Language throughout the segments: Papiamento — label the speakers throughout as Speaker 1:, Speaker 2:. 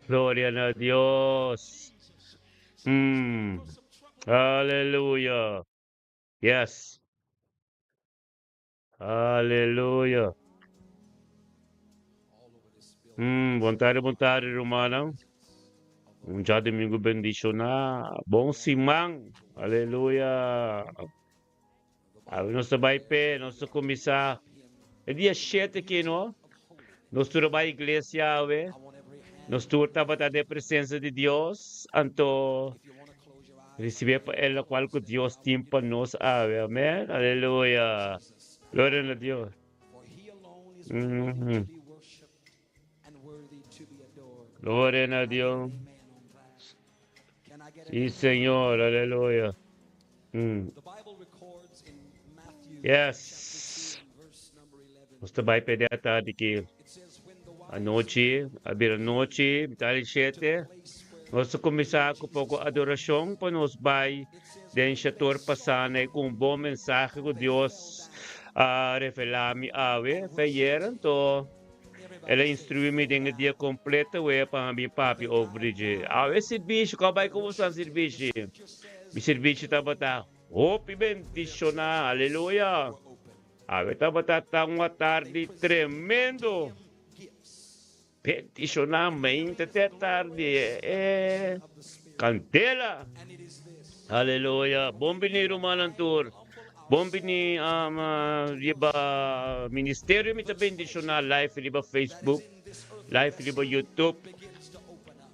Speaker 1: Gloria na Dios. Aleluya. Yes. Aleluya. Bon tardi, bon tardi, rumannan. Un djadumingu bendishoná. Bon siman. Aleluya. Awe nos ta bai p'e, nos ta kuminsá e dia shete aki, no? Nos tur a bai iglesia awe. Nos tur tabata den presensia di Dios, anto risibé pa e lokual ku Dios tin pa nos awe. Amen. Aleluya. Gloria na Dios. Gloria na Dios. Sí, Señor. Aleluya. Yes. Nos ta bai p'e dia tardi ki anochi, a bira nochi, mitar di shete. Nos ta kuminsá ku poko adorashon pa nos bai den shator pasá na ku un bon mensahe ku Dios a revelá mi awe. Fe ayer anto el a instruí mi den e dia kompleto wea pa mi bin papia over di dje. Awe sirbishi, kòl bai ku boso a sirbishi? Mi sirbishi tabata hopi bendishoná. Aleluya! Awe tabata ta un atardi tremendo. Bendishoná mainta te atardi. E kandela! Aleluya! Bon bini rumannan tur. Bon bini riba ministerio mi ta bendishoná live riba Facebook, live riba YouTube.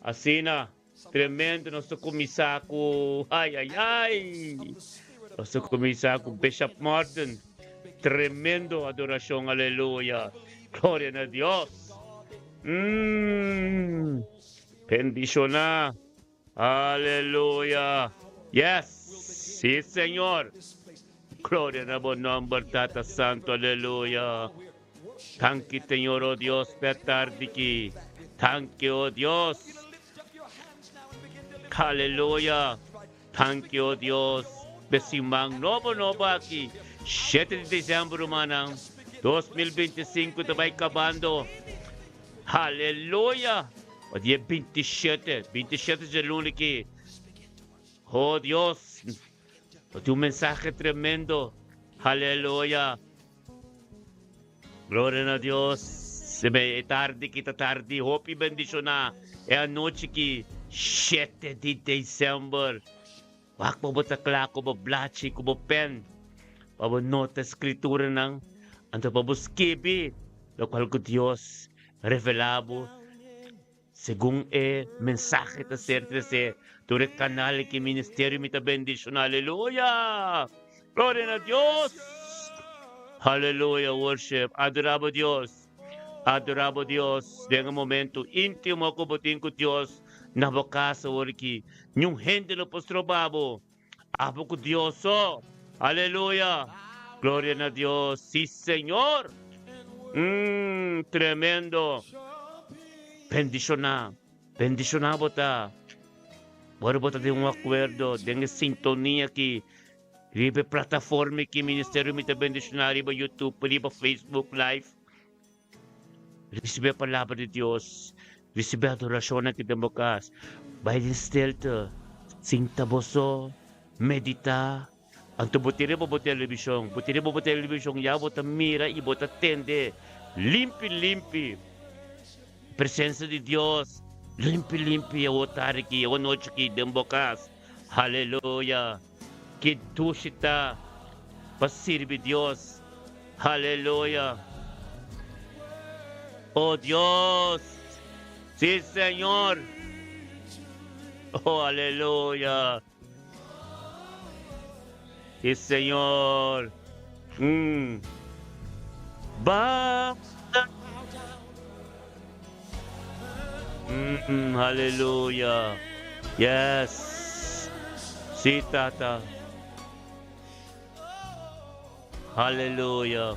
Speaker 1: Asina. Tremendo nos ta cuminsa cu ay ay ay nos ta cuminsa cu Bishop Martin tremendo adoracion aleluya gloria na Dios mm bendiciona aleluya yes si señor gloria na bo nomber tata santo aleluya Danki Señor oh Dios p'e tardi ki. Danki oh Dios. Aleluya. Danki oh Dios p'e siman nobo nobo aki. Shete di december rumannan 2025 ta bai kabando. Aleluya. O dia 27, 27 djaluna ki. Oh Dios. Lo tin un mensahe tremendo. Aleluya. Gloria na Dios. E tardi ki ta tardi hopi bendishoná. E anochi ki shete di december. Wak pa bo ta kla ku bo blachi ku bo pen pa bo nota skrituranan anto pa bo skibi lokual ku Dios revelá bo segun e mensahe ta ser tresé tur e kanal ki ministerio mi ta bendishoná. Aleluya! Gloria na Dios! Aleluya! Worship! Adorá bo Dios! Adorá bo Dios den e momento íntimo ku bo tin ku Dios na bo kas awor aki. Niun hende no por stroba bo. Abo ku Dios so. Aleluya! Gloria na Dios! Sí, Señor! Mm, tremendo! Bendishoná, bendishoná bo ta. Ora bo ta den un akuerdo, den e sintonia aki, riba e plataforma aki, Ministerio Mi Ta Bendishoná riba YouTube, riba Facebook Live. Risibí e palabra di Dios, risibí adorashon aki den bo kas. Bai den stilte, sinta bo so, meditá. Anto bo tin riba bo televishon, bo tin riba bo televishon ya bo ta mira i bo ta tende limpi limpi presensia di Dios limpi limpi awo tardi aki, awo nochi aki den bo kas. Haleluya! Ki dushi ta pa sirbi Dios. Haleluya! O Dios! Si Señor! Oh aleluya! Si Señor! Mm. Ba Mm, aleluya. Yes. Si Tata. Aleluya.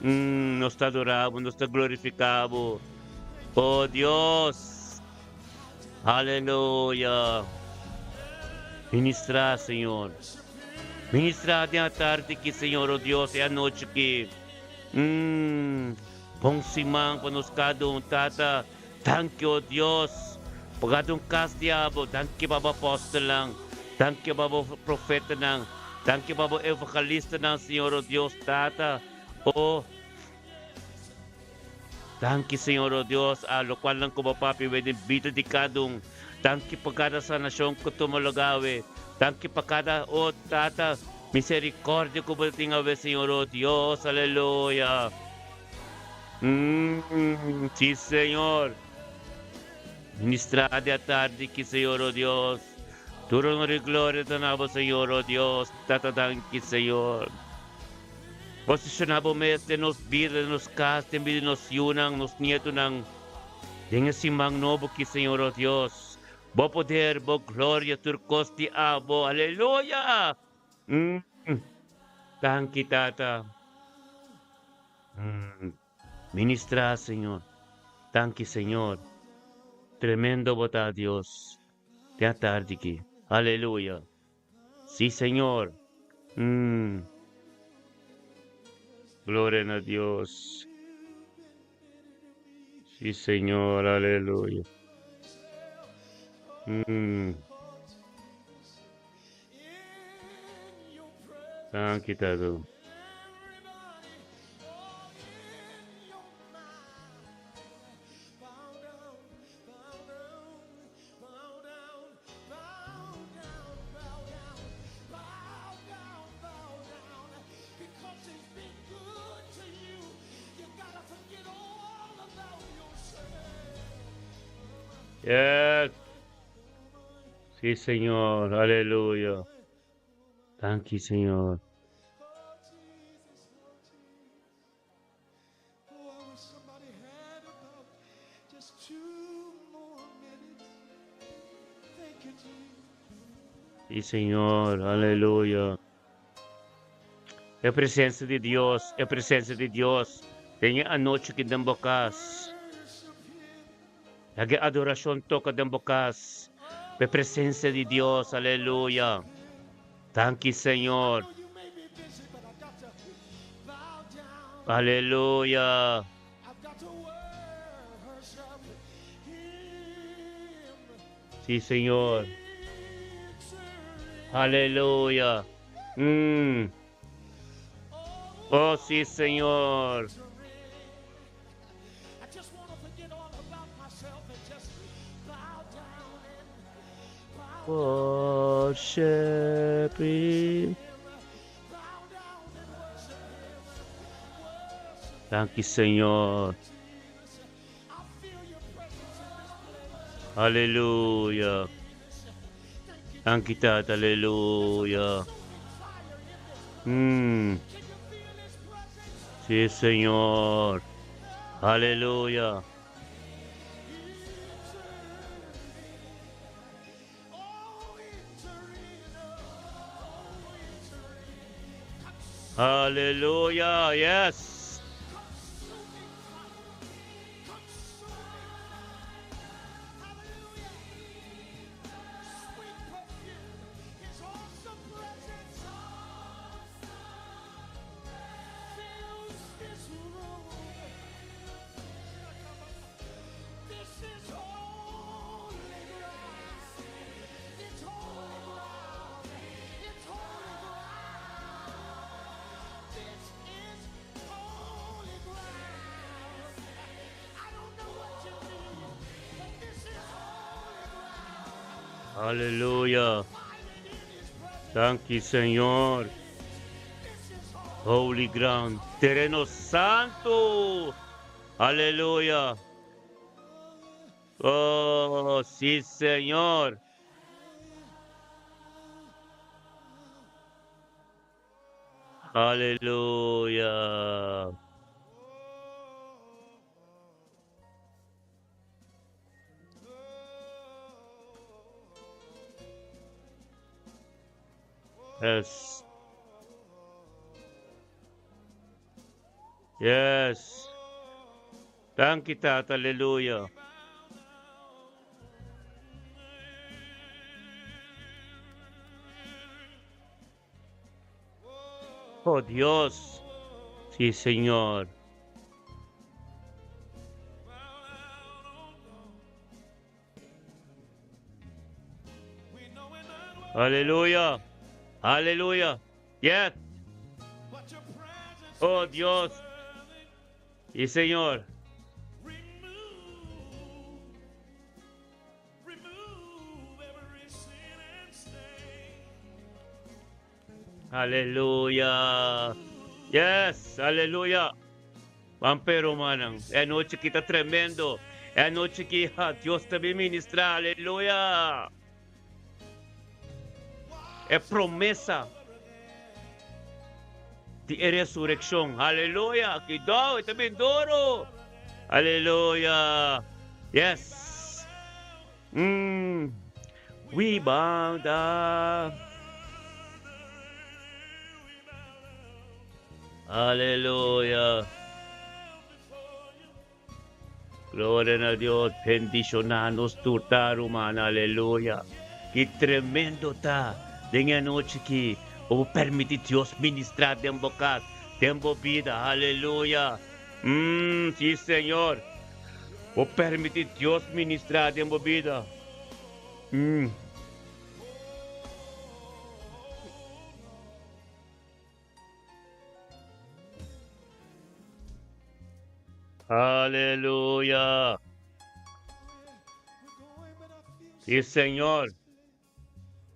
Speaker 1: Mm, nos ta adorá bo, nos ta glorifiká bo. Oh Dios. Aleluya. Ministrá, Señor. Ministrá den atardi aki, Señor, oh Dios, e anochi aki. Mm, bon siman pa nos kada un, Tata. Danki, o Dios, pa kada un kas di abo. Danki pa bo apòstelnan. Danki pa bo profetanan. Danki pa bo evangelistanan, Señor, o Dios, Tata. O, danki, Señor, o Dios, a lokualnan ku bo papia wen den bida di kada un. Danki pa kada sanashon ku tuma lugá awe. Danki pa kada, o Tata, miserikòrdia ku bo ta tin awe, Señor, o Dios. Aleluya. Mm, sí, Señor. Ministrá di atardi ki, Señor, o Dios. Tur honor i gloria ta na bo, Señor, o Dios. Tata, danki, Señor. Posishoná bo mes den nos bida, den nos kas, den bida di nos yunan, nos nietunan, den e siman nobo ki, Señor, o Dios. Bo poder, bo gloria, tur kos di abo. Aleluya! Mm. Danki, Tata. Mm. Ministrá, Señor. Danki, Señor. Tremendo bo ta, Dios. Den atardi ki. Aleluya. Sí, Señor. Mm. Gloria na Dios. Sí, Señor. Aleluya. Mm. Danki, Tata. Yes. Sí, Señor. Aleluya. Danki, Señor. Sí, Señor. Aleluya. E presencia di Dios, e presencia di Dios. Den e anochi aki den bo cas. Laga e adoracion toca den bo cas. E presencia di Dios, aleluya. Danki, Señor. Aleluya. Sí, Señor. Aleluya. Mm. Oh, sí, Señor. Worship him. Danki, Señor. Aleluya. Danki, Tata. Aleluya. Mm. Sí, Señor. Aleluya. Aleluya. Yes. Aleluya. Danki, Señor. Holy ground. Tereno santo. Aleluya. Oh, sí, Señor. Aleluya. Yes. Yes. Danki, Tata. Aleluya. Oh Dios. Sí, Señor. Aleluya. Aleluya. Yes. Oh Dios. Y Señor. Aleluya. Yes, aleluya. Ban pero manan. E anochi ki ta tremendo. E anochi ki ha, Dios ta bin ministra. Aleluya. E promesa di e resurreccion. Aleluya. Cuidao, e ta bin duro. Aleluya. Yes. Mm. We bow down. Aleluya. Gloria na Dios. Bendiciona nos tur ta, ruman. Aleluya. Ki tremendo ta den e anochi ki bo permiti Dios ministra den bo cas, den bo bida. Aleluya. Mm, sí, Señor. Bo permiti Dios ministra den bo bida. Mm. Aleluya. Sí, Señor.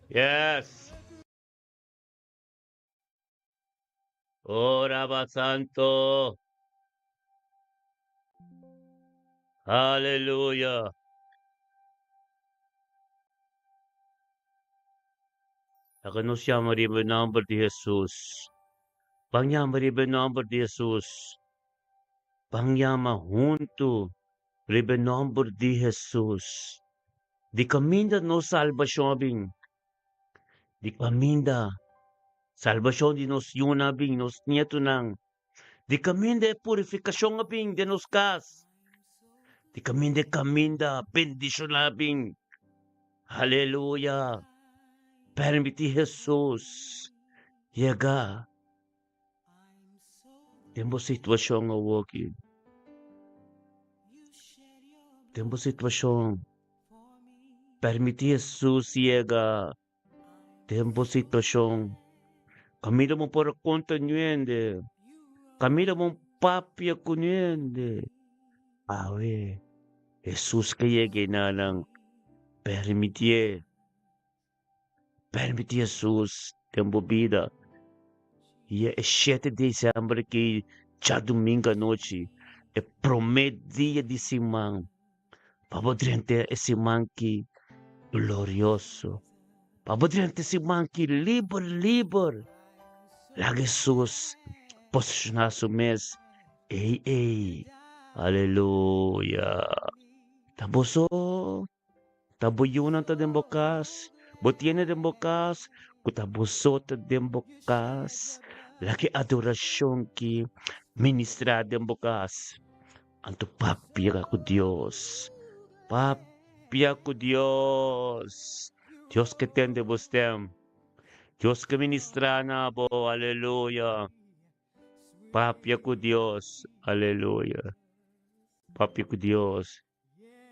Speaker 1: Yes. Ora Santo. Aleluya. Laga nos yama riba e nomber di Hesus. Ban yama riba e nomber di Hesus. Ban yama huntu riba e nomber di Hesus. Di kaminda nos salbashon a bin. Di kaminda salbashon di nos yunan a bin, nos nietunan. Di kaminda e purifikashon a bin den nos kas. Di kaminda e kaminda bendishonal a bin. Aleluya! Permití Hesus yega den bo situashon awoki. Den bo situashon. Permití Hesus yega den bo situashon. Kaminda bo por konta nuende. Kaminda bo papia ku nuende. Awe, Hesus ke yega enanan. Permitié. Permití Hesus den bo bida. I e shete di december aki, djadumingu anochi, e promé dia di siman, pa bo drenta e siman ki glorioso, pa bo drenta e siman ki liber liber. Laga Hesus posishoná su mes ei ei. Aleluya! Ta bo so. Ta bo yunan ta den bo kas, bo tiene den bo kas, ku ta bo so ta den bo kas. Laga e adorashon ki ministrá den bo kas. Anto papia ku Dios, papia ku Dios. Dios ke tende bo stèm, Dios ke ministrá na bo, aleluya. Papia ku Dios, aleluya. Papia ku Dios.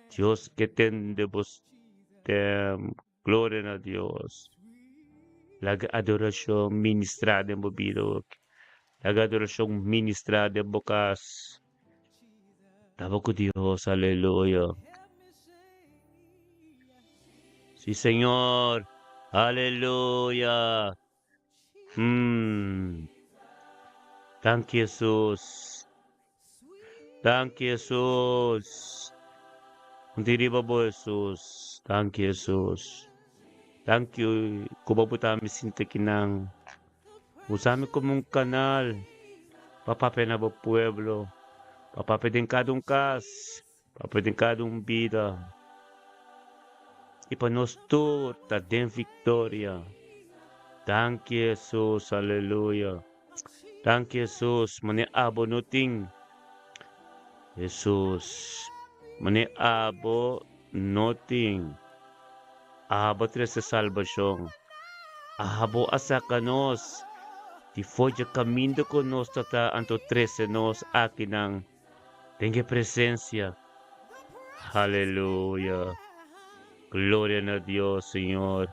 Speaker 1: Dios ke tende bo stem. Gloria na Dios. Laga adorashon ministrá den bo bida oki. Laga adorashon ministrá den bo kas. Taba ku Dios, aleluya. Sí, Señor. Aleluya. Hmm. Danki, Jesus. Danki, Jesus. Unti riba bo, Jesus. Danki, Jesus. Danki ku bo buta mi sinta kinan. Usa mi komo un kanal pa papia na bo pueblo, pa papia den kada un kas, pa papia den kada un bida. I pa nos tur ta den viktoria. Danki, Jesus. Aleluya. Danki Jesus, mane abo no tin. Jesus, mane abo no tin. Abo trese salbashon. Abo a saka nos di for dje kaminda ku nos ta ta anto trese nos akinan den e presensia. Haleluya. Gloria na Dios, Señor.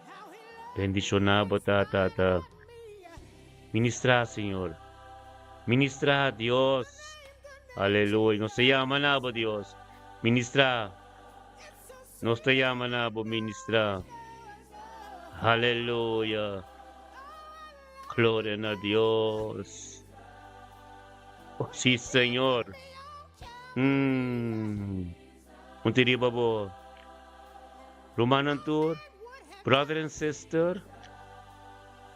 Speaker 1: Bendishoná bo ta, Tata. Ministrá, Señor. Ministrá, Dios. Aleluya. Nos ta yama na bo, Dios. Ministrá. Nos ta yama na bo, ministrá. Aleluya. Gloria na Dios. Oh, sí, Señor. Mm. Un ti riba bo. Rumannan tur, brother and sister,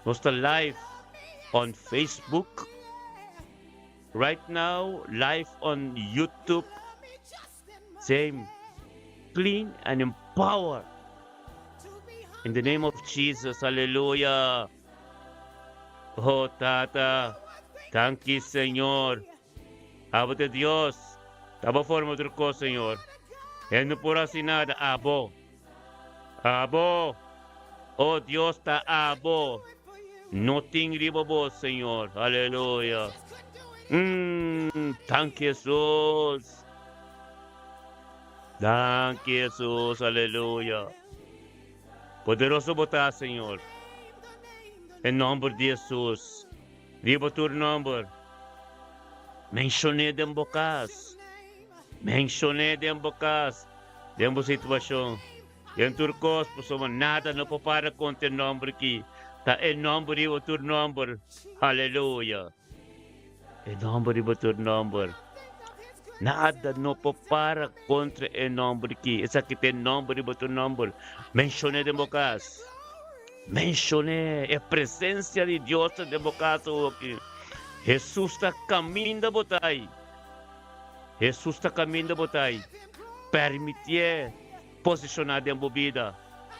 Speaker 1: nos ta live on Facebook. Right now, live on YouTube. Same. Clean and empower. In the name of Jesus, hallelujah. Oh, Tata, thank you, Señor. Abo ta Dios. Ta bo forma tur kos, Señor. Hende no por hasi nada, abo. Abo. Oh Dios ta abo. No tin riba bo, Señor. Aleluya. Mm, danki Jesus. Danki Jesus, aleluya. Poderoso bo ta, Señor. En nomber di Jesus. Riba tur nomber. Menshon'é den bo kas. Menshon'é den bo kas, den bo situashon, den tur kos, pasobra nada no por para kontra e nomber aki. Ta e nomber riba tur nomber. Aleluya! E nomber riba tur nomber. Nada no por para kontra e nomber aki. Esaki ta e nomber riba tur nomber. Menshon'é den bo kas. Menshon'é. E presensia di Dios ta den bo kas awoki. Hesus ta kaminda bo ta ai. Hesus ta kaminda bo ta ai. Permitié posishoná den bo bida.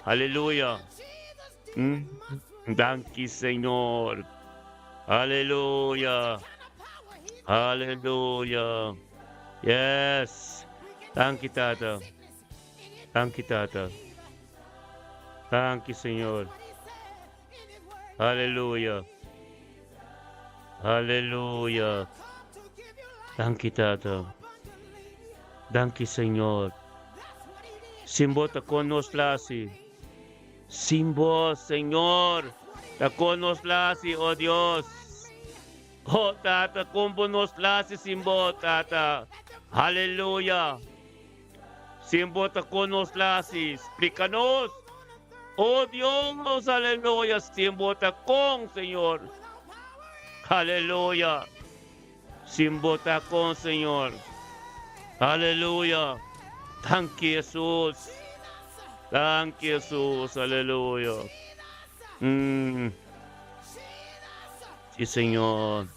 Speaker 1: Aleluya. Danki Señor. Aleluya. Aleluya. Yes. Danki Tata. Danki Tata. Danki Señor. Aleluya. Aleluya. Danki Tata. Danki Señor. Sin bo ta kon nos lasi. Sin bo, Señor, ta kon nos lasi, oh Dios. Oh Tata, kon bo nos lasi sin bo, Tata. Aleluya. Sin bo ta kon nos lasi, splika nos. Oh Dios, aleluya, sin bo ta kon, Señor. Aleluya. Sin bo ta kon, Señor. Aleluya. Danki, Jesus. Danki, Jesus. Aleluya. Mm. Sí, Señor.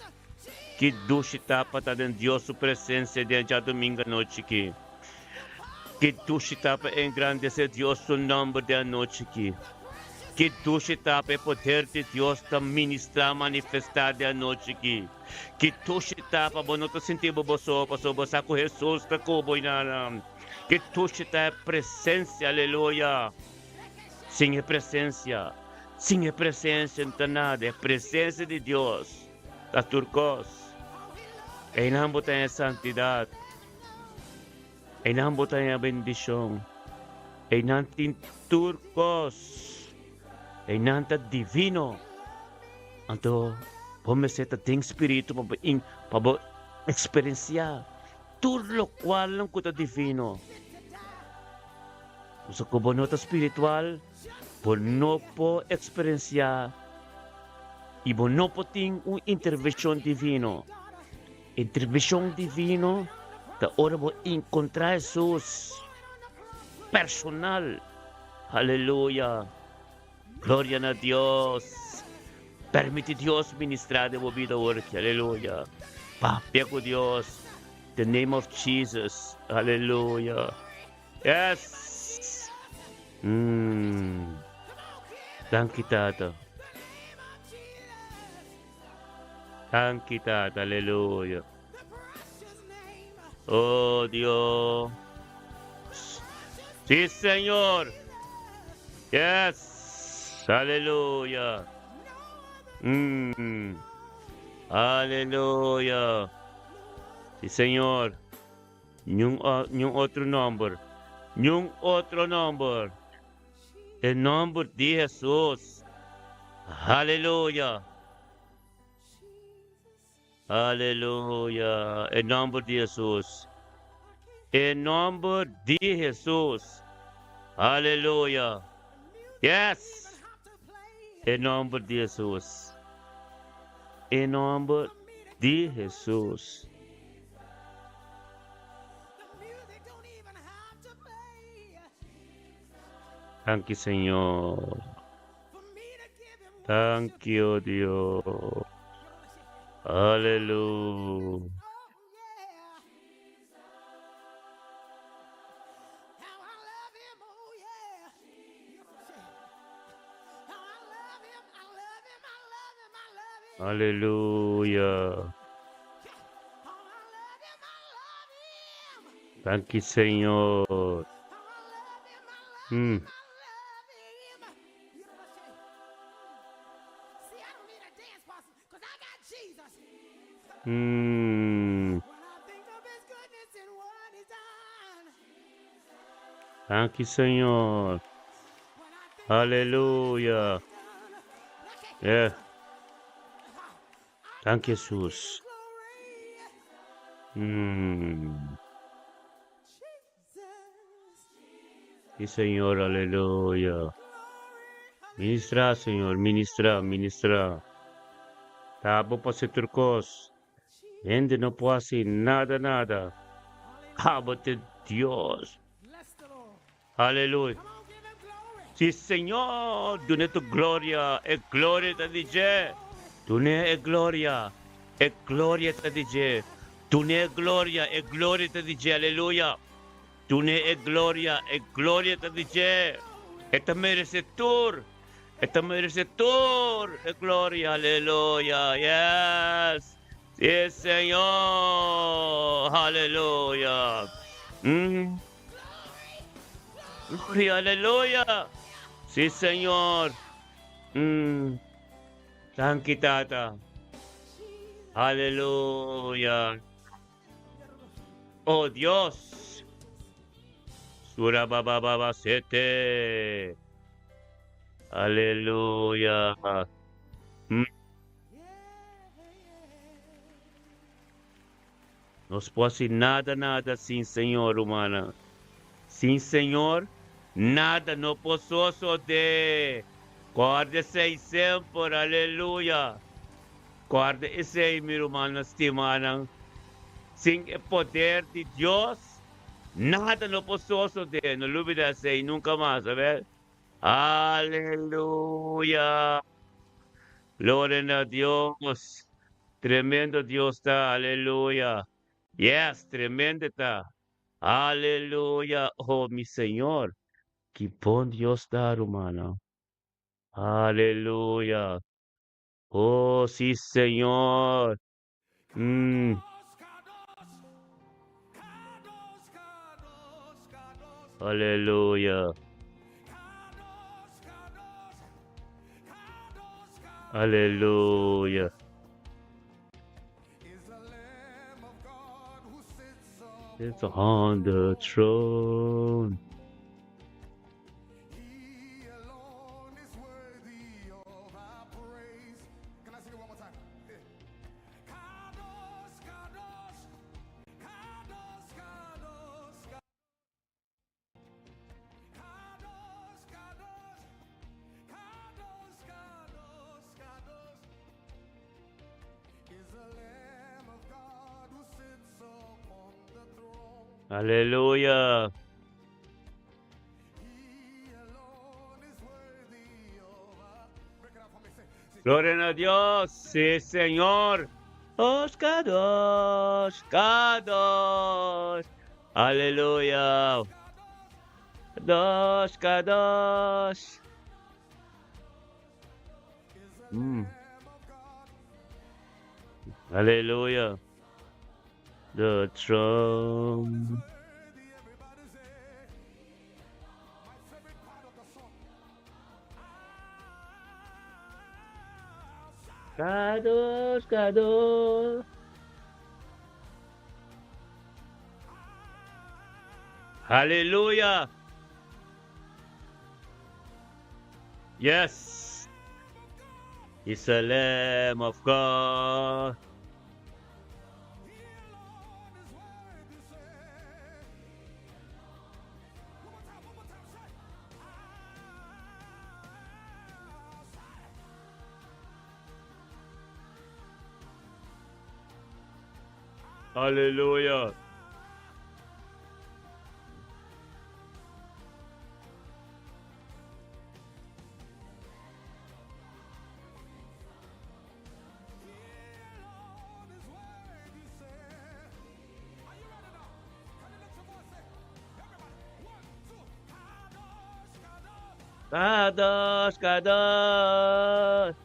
Speaker 1: Ki dushi ta pa ta den Dios su presencia den djadomingo anochi ki. Ki dushi ta pa engrandece Dios su nomber den anochi ki. Ki dushi ta pa e poder di Dios ta ministra, manifesta den anochi ki. Ki dushi ta pa bo no ta sinti bo bo so, pasobra bo sa cu Jesus ta cu bo y nan. Ki dushi ta e presencia, aleluya. Sin e presencia, sin e presencia no ta nada, e presencia di Dios ta tur cos. Eynan bo ta haña santidad, eynan bo ta haña bendicion, eynan tin tur cos, eynan ta divino. Anto bo mester ta den spiritu pa bo pa bo experiencia tur locualnan cu ta divino. Pasobra ku bo no ta spiritual, bo no por eksperensiá i bo no por tin un intervenshon divino. Intervenshon divino ta ora bo enkontrá Hesus personal. Aleluya! Gloria na Dios! Permiti Dios ministrá den bo bida awor aki. Aleluya! Papia ku Dios. The name of Jesus. Aleluya! Yes! Mm. Danki Tata. Danki Tata, aleluya. Oh Dios. Sí, Señor. Yes. Aleluya. Mm. Aleluya. Sí, Señor. Niun niun otro nomber. Niun otro nomber. E nomber di Hesus. Haleluya! Haleluya! E nomber di Hesus. E nomber di Hesus. Haleluya! Yes! E nomber di Hesus. E nomber di Hesus. Danki Señor. Danki, oh Dios. Aleluya. Aleluya. Danki Señor. Danki Señor. Aleluya. Yeah. Danki Jesus. Sí, Señor, aleluya. Ministra, Señor, ministra, ministra. Tabo pa se turcos. Hende no por haci nada, nada. Abo te Dios. Aleluya. Sí, Señor, dune tu gloria, e gloria ta di dje. Dune e gloria, e gloria ta di dje. Dune e gloria, e gloria ta di dje. Aleluya. Dune e gloria, e gloria ta di dje. E ta merece tur. E ta merece tur e gloria. Aleluya. Yes. Sí, Señor. Aleluya. Gloria, aleluya. Sí, Señor. Danki, Tata. Aleluya. Oh Dios. Sura baba baba sete. Aleluya. Nos por haci nada, nada sin Señor, rumannan. Sin Señor, nada no por sosode. Corda esey semper, aleluya. Corda esey, mi rumannan stimanan. Sin e poder di Dios, nada no por sosode. No lubida esey nunca mas, a ver. Aleluya. Gloria na Dios. Tremendo Dios ta. Aleluya. Yes, tremendo ta. Aleluya. Oh, mi Señor. Ki bon Dios ta, rumannan. Aleluya. Oh, sí, Señor. Aleluya. Aleluya. It's on the throne.
Speaker 2: He alone is worthy of our praise. Can I sing it one more time? Kadosh, Kadosh, Kadosh, Kadosh, Kadosh, Kadosh, Kadosh, Kadosh, Kadosh is the Lamb of God who sits upon the throne.
Speaker 1: Aleluya.
Speaker 2: He alone is worthy of our. Break it out for me. Say, say,
Speaker 1: Gloria a Dios. Sí, Señor. Os Kadosh, Kadosh. Aleluya. Kadosh, Kadosh. Aleluya. The throne.
Speaker 2: Worthy, everybody say. My favorite part of the song.
Speaker 1: Kadosh, Kadosh. Aleluya. Yes. He's the Lamb of God. Aleluya. Kadosh, kadosh.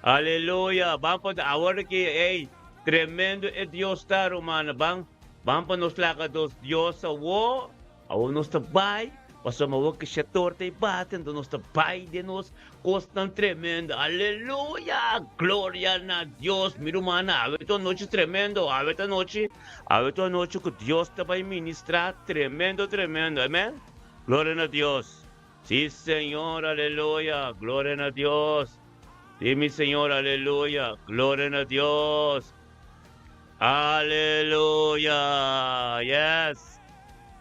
Speaker 1: Aleluya. Ban pa awor ki ey tremendo e Dios ta ruman. Ban ban pa nos laga dos Dios awo. Awor nos ta bai, pasobra awor ku shetor ta e bati, anto nos ta bai den nos kosnan tremendo. Aleluya! Gloria na Dios! Mi rumannan, awe ta un nochi tremendo, awe ta nochi, awe ta un nochi ku Dios ta bai ministrá tremendo, tremendo. Amen? Gloria na Dios! Sí, Señor, aleluya! Gloria na Dios! Sí, mi Señor, aleluya! Gloria na Dios! Aleluya! Yes!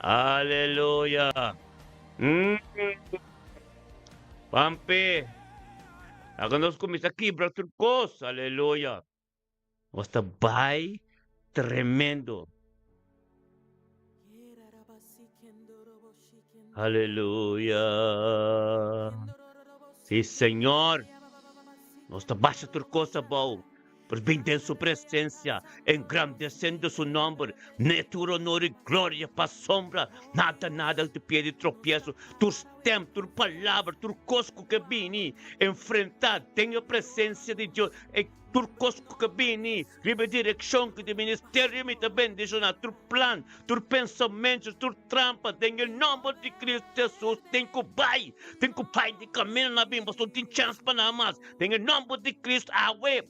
Speaker 1: Aleluya! Mm. Pampe! Laga nos kuminsá kibra tur kos. Aleluya! Nos ta bai tremendo. Aleluya! Sí, Señor. Nos ta basha tur kos abou. Pero bin den su presencia, engrandeciendo su nomber, ne tur honor y gloria pa sombra, nada, nada te pie di tropiezo, tur stem, tur palabra, tur cos cu ke bini, enfrenta den e presencia di Dios, e tur cos cu ke bini riba e direccion cu di ministerio mi ta bendiciona tur plan, tur pensamento, tur trampa den e nomber di Cristo Jesus tin cu bay, tin cu bay di camino na bin, pasobra no tin chance pa nan mas. Den e nomber di Cristo awe,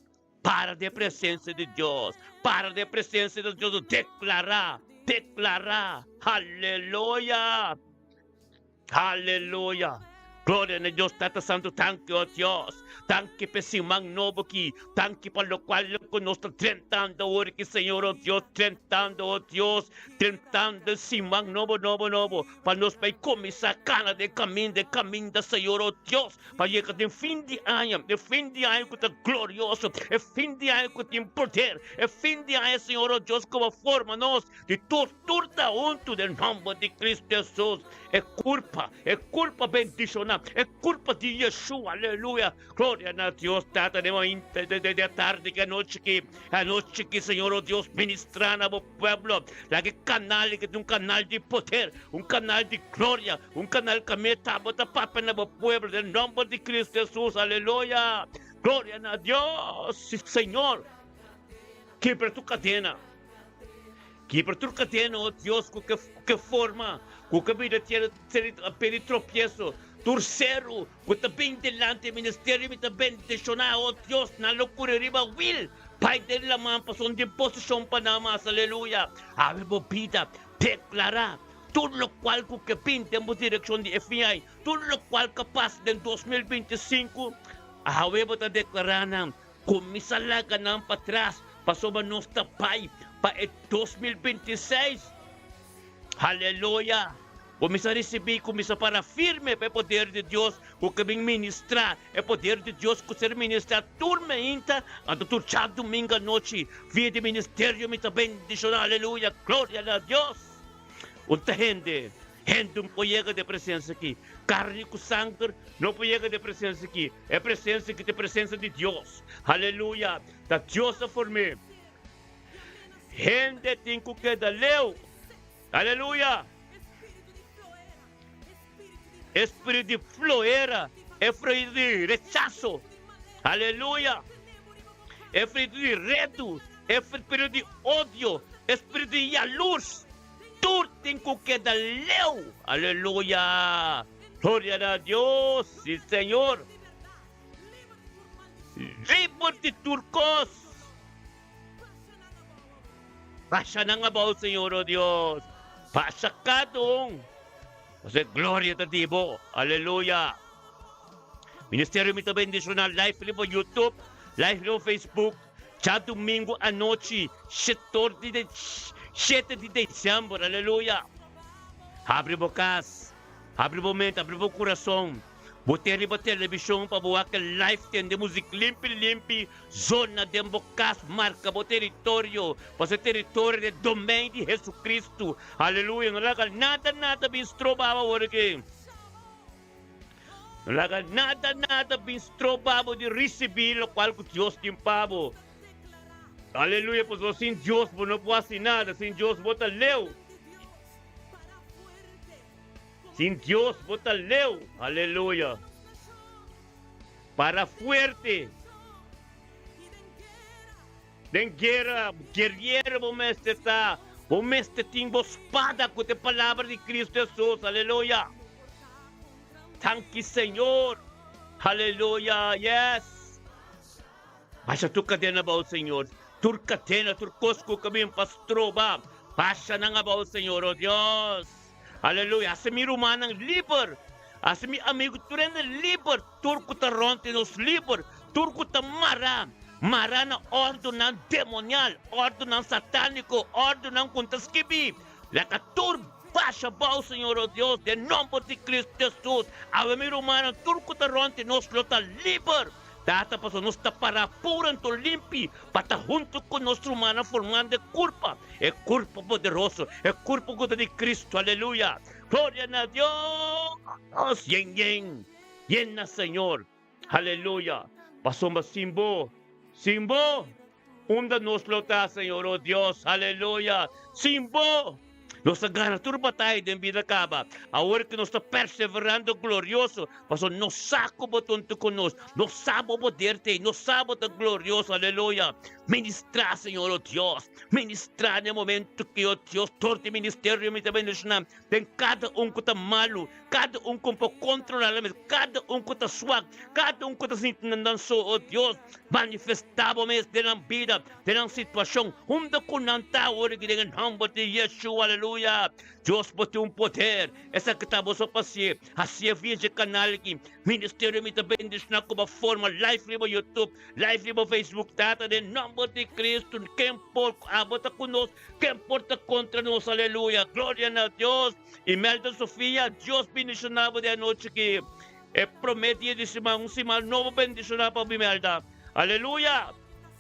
Speaker 1: para den presencia di Dios, para den presencia di Dios, declara, declara, aleluya, aleluya. Gloria na Dios Tata Santo, danki oh Dios, danki pa e siman nobo aki, danki pa locual cu nos ta drentando awor aki Señor oh Dios, drentando oh Dios, drentando e siman nobo, nobo, nobo, pa nos bay cuminsa cana den caminda, e caminda Señor oh Dios. Pa yega den fin di aña, e fin di aña ku ta glorioso, e fin di aña ku tin poder, e fin di aña, Señor, o Dios, ku bo forma nos di tur tur ta huntu den nomber di Cristo Jesus. E kurpa, e kurpa bendishoná, e kurpa di Yeshua, aleluya. Gloria na Dios Tata den mainta, den den atardi ki anochi ki, anochi ki, Señor, o Dios, ministrá na bo pueblo. Laga e kanal ki ta un kanal di poder, un kanal di gloria, Un kanal kamia tabata papia na bo pueblo den nomber di Cristo Jesus aleluya gloria na Dios si Señor kibra tur kadena kibra tur kadena oh Dios ku ke ku ke forma ku ke bida tiene pedi tropieso tur seru ku ta bin dilanti ministerio mi ta bendiciona oh Dios nan lo kuri riba wil bai den laman pasobra no tin posicion pa nan mas aleluya awe bo bida declara Tur lokual ku ke bin den bo direkshon di e fin ai, tur lokual ka pasa den 2025, awe bo ta deklará nan, Kuminsá laga nan patras, pasobra nos ta bai pa e 2026. Haleluya! Kuminsá risibí, kuminsá para firme pa e poder di Dios ku ke bin ministrá, e poder di Dios ku ser ministrá tur meinta anto tur djadumingu anochi via di ministerio mi ta bendishoná. Aleluya! Gloria na Dios! Un ta hende, hende un por yega den e presensia aki. Karni ku sanger no por yega den e presensia aki. E presensia aki ta e presensia di Dios. Aleluya! Ta Dios a form'é. Hende tin ku keda leu. Aleluya! E spiritu di floera, e spiritu di rechaso. Aleluya! E spiritu di redu, e spiritu di odio, e spiritu di yalurs, tur tin ku keda leu. Aleluya! Gloria na Dios! Si, Señor! Liber di tur kos. Basha nan abou, Señor, o Dios. Basha kada un. Pasobra e gloria ta di bo. Aleluya! Ministerio mi ta bendiciona live riba YouTube. Live riba Facebook djadumingu anochi shetor di de shete di december. Aleluya! Habri bo kas, habri bo mente, habri bo kurason. Bo ten riba televishon pa bo wak e live tende muzik limpi limpi zona den bo kas marka bo teritorio pasobra e teritorio ta e domein di Hesu-Kristu. Aleluya! No laga nada nada bin stroba bo awor aki. No laga nada nada bin stroba bo di risibí lokual ku Dios tin pa bo. Aleluya! Pasobra sin Dios bo no por hasi nada, sin Dios bo ta leu. Sin Dios bo ta leu. Aleluya! Para fuerte den guera, guerriero bo mester ta. Bo mester tin bo spada cu ta e palabra di Cristo Jesus. Aleluya! Tanki Señor. Aleluya! Yes! Basha tur kadena abou, Señor. Tur kadena, tur kos ku ka bin pa stroba, basha nan abou, Señor, o Dios. Aleluya. Hasi mi rumannan liber. Hasi mi amigu tur hende liber. Tur ku ta rònt di nos liber. Tur ku ta mará, mará na òrdunan demonial, òrdunan satániko, òrdunan ku no ta skibí. Laga tur basha abou, Señor, o Dios, den nòmber di Kristu Hesus. Awe mi rumannan, tur ku ta rònt di nos lo ta liber. Tata, pasobra nos ta pará puru anto limpi pa ta huntu ku nos rumannan formando e kurpa, e kurpa poderoso, e kurpa ku ta di Kristu. Aleluya! Gloria na Dios! Yen yen, yen na Señor. Aleluya! Pasobra sin bo, sin bo, unda nos lo ta, Señor, o Dios? Aleluya! Sin bo! Nos a gana tur bataya den bida kaba. Awor ku nos ta perseverando glorioso, pasobra nos sa ku bo ta huntu ku nos. Nos sa bo poder ta ei. Nos sa bo ta glorioso. Aleluya! Ministrá, Señor, o Dios. Ministrá den e momento ki, o Dios, tur di ministerio mi ta bendishoná. Den kada un ku ta malu, kada un ku no por kontrolá nan mes, kada un ku ta swak, kada un ku ta sinti nan nan so, o Dios, manifestá bo mes den nan bida, den nan situashon, unda ku nan ta awor aki den e nòmber di Yeshua, aleluya. Dios bo tin un poder, esaki ta bo so pa hasié, hasié via dje kanal aki, Ministerio mi ta bendishoná ku bo forma live riba YouTube, live riba Facebook, Tata den nòmber di Cristo, ken por ku abo ta ku nos, Ken por ta kontra nos? Aleluya! Gloria na Dios! Imelda Sofia, Dios bendishoná bo di anochi aki. E promé dia di siman, un siman nobo bendishoná pa bo Imelda. Aleluya!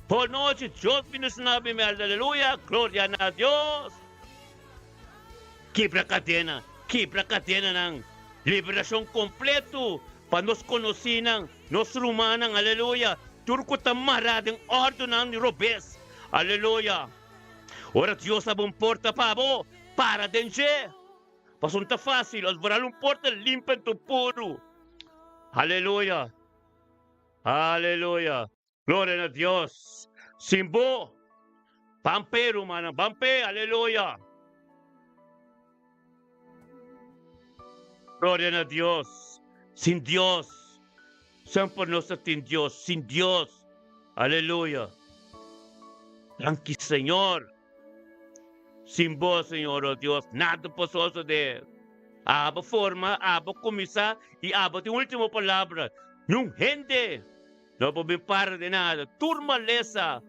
Speaker 1: Bo nochi, Dios bendishoná bo Imelda. Aleluya! Gloria na Dios! Kibra kadena, kibra kadenanan. Liberashon kompleto pa nos konosínan, nos rumannan. Aleluya! Tur ku ta mará den òrdunan di robes. Aleluya! Ora Dios abri un porta pa bo, para den dje. Pasobra no ta fácil asbra un porta limpi anto puru. Aleluya! Aleluya! Gloria na Dios! Sin bo, ban p'e, rumannan, ban p'e! Aleluya! Gloria na Dios! Sin Dios, semper nos ta tin Dios. Sin Dios, aleluya! Danki Señor! Sin bo, Señor, oh Dios, nada por sosode. Abo forma, abo cuminsa y abo tin ultimo palabra. Niun hende no por bin para de nada. Tur malesa,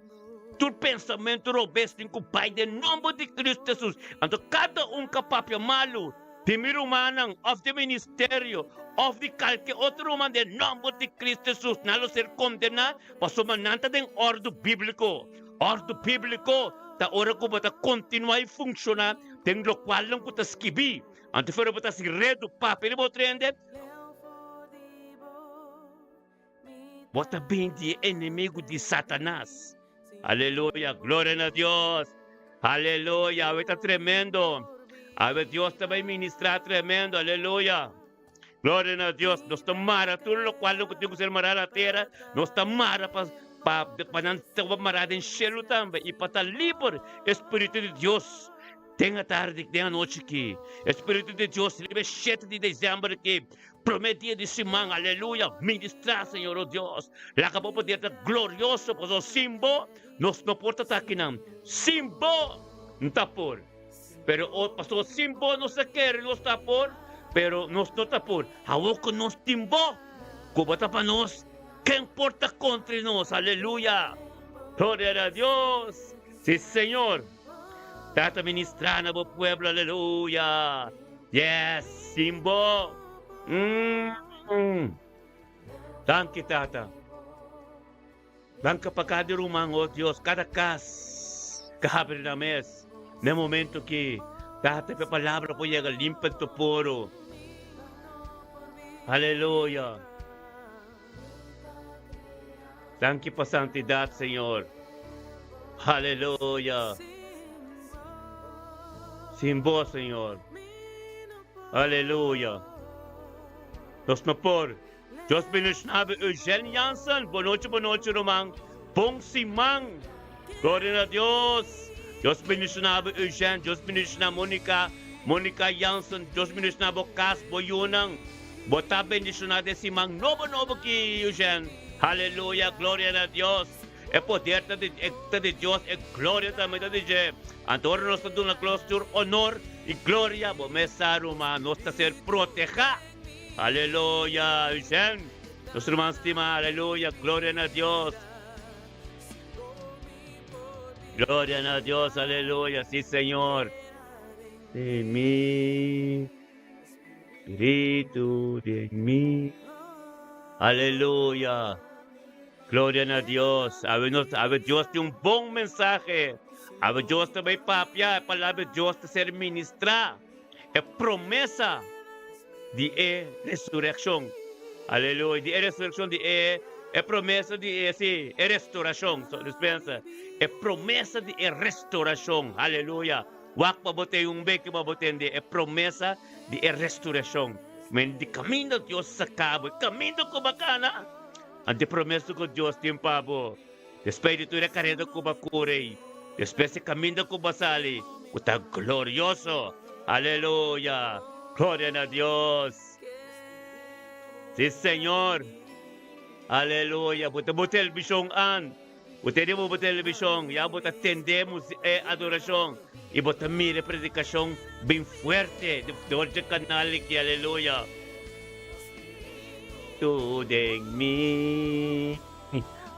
Speaker 1: tur pensamento robes tin cu bay den nomber di Cristo Jesus. Anto cada un ca papia malu di mi rumannan of di ministerio of di calke otro ruman den nomber di Cristo Jesus, nan lo ser condena pasobra nan ta den ordo biblico. Ordo biblico ta ora cu bo ta continua y funciona den locualnan cu ta skibi. Anto fuera bo ta haci redu papia riba otro hende, Bo ta bin di e enemigu di Satanas. Aleluya, gloria na Dios. Aleluya, awe ta tremendo. Awe Dios ta bai ministra tremendo. Aleluya. Gloria na Dios. Nos ta mara tur lokual ku tin ku ser mará na tera. Nos ta mara pa pa pa nan ta mará den shelu tambe i pa ta liber. E Spiritu di Dios den atardi, den anochi aki. E Spiritu di Dios riba e shete di desèmber aki. Promé dia di siman, aleluya, ministrá, Señor, o Dios. Laga bo poder ta glorioso, pasobra sin bo nos no por ta ta akinan. Sin bo no ta por. Pero, o, pasobra sin bo nos ta kere nos ta por, pero nos no ta por. Awor ku nos tin bo, ku bo ta pa nos. Ken por ta kontra nos? Aleluya! Gloria na Dios! Si, Señor! Tata ministrá na bo pueblo, aleluya! Yes, sin bo! Mm. Danki, Tata. Danki pa kada ruman, oh Dios, kada kas ka habri nan mes na e momento ki Tata pa e palabra por yega limpi en tu puru. Aleluya. Danki pa santidad, Señor. Aleluya. Sin bo, Señor. Aleluya. Nos no por. Dios bendiciona bo Eugene Jansen. Bon nochi, bon nochi ruman. Bon siman. Gloria na Dios. Dios bendiciona bo Eugene. Dios bendiciona Monica, Monica Jansen. Dios bendiciona bo cas, bo yunan. Bo ta bendiciona den siman nobo nobo ki Eugene. Haleluya, gloria na Dios. E poder ta di ta di Dios, e gloria tambe ta di dje. Anto ora nos ta duna Dios tur honor y gloria, bo mes sa ruman, nos ta ser proteha. Aleluya, Eugene, nos ruman stima, aleluya, gloria na Dios. Gloria na Dios, aleluya, sí Señor. De mi, Espíritu de mi. Aleluya. Gloria na Dios. Awe nos, awe Dios tin un bon mensahe. Awe Dios ta bay papia, e palabra di Dios ta ser ministrá. E promesa di e resureccion. Aleluya. Di e resureccion, di e e promesa di e, si, e restauracion. So, dispensa. E promesa di e restauracion. Aleluya. Wak pa bo ten un beki pa bo tende e promesa di e restauracion. Men di caminda Dios saca bo, e caminda cu bo cana, anto e promesa cu Dios tin pa bo. Despues di tur e careda cu bo a cura ei, despues e caminda cu bo a sali, cu ta glorioso. Aleluya! Gloria na Dios! Si, Señor! Aleluya! Bo ta bo televishon an. Bo tene bo bo televishon, ya bo ta tende e adoracion y bo ta mira e predicacion bin fuerte dor dje canal aki. Aleluya! Tu den mi.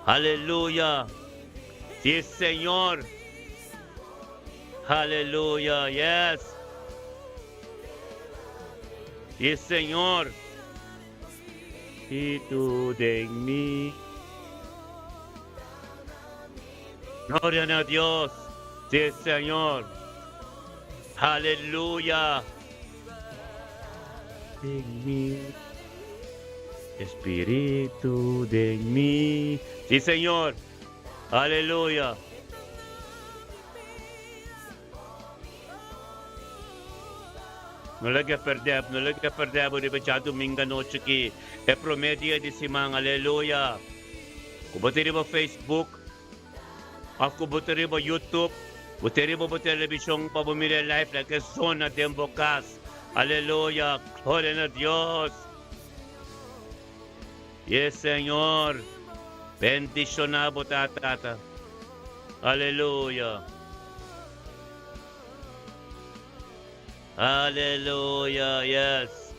Speaker 1: Aleluya! Si Señor! Aleluya! Yes! Si Señor! Si tu den mi. Gloria na Dios! Si Señor! Aleluya! Den mi. Espíritu den mi. Sí, Señor. Aleluya. No laga perdé, no laga perdé bo riba djadumingu anochi aki, e promé dia di siman. Aleluya. Ku bo ta riba Facebook òf ku bo ta riba YouTube, bo ta riba bo televishon pa bo mira e live, laga e zona den bo kas. Aleluya. Gloria na Dios. Yes, Señor. Bendiciona bo ta, Tata. Aleluya. Aleluya. Yes.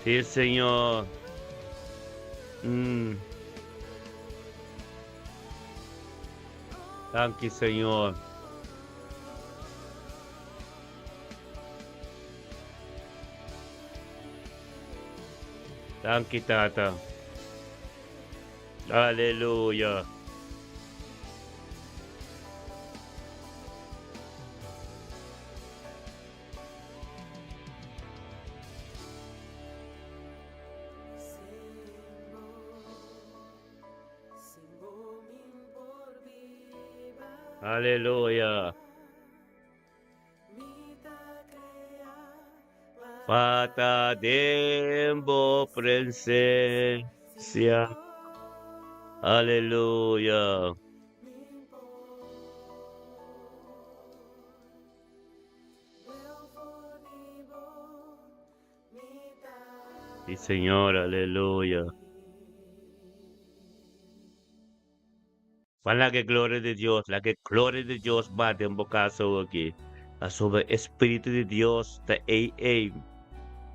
Speaker 1: Sí, Señor. Thank you, Señor. Danki Tata. Aleluya. Aleluya. Pa ta den bo presencia. Aleluya. Sí, Señor, aleluya. Pa laga e gloria di Dios, laga e gloria di Dios ba den bo cas awoki. Pasobra e Spiritu di Dios ta ei ei.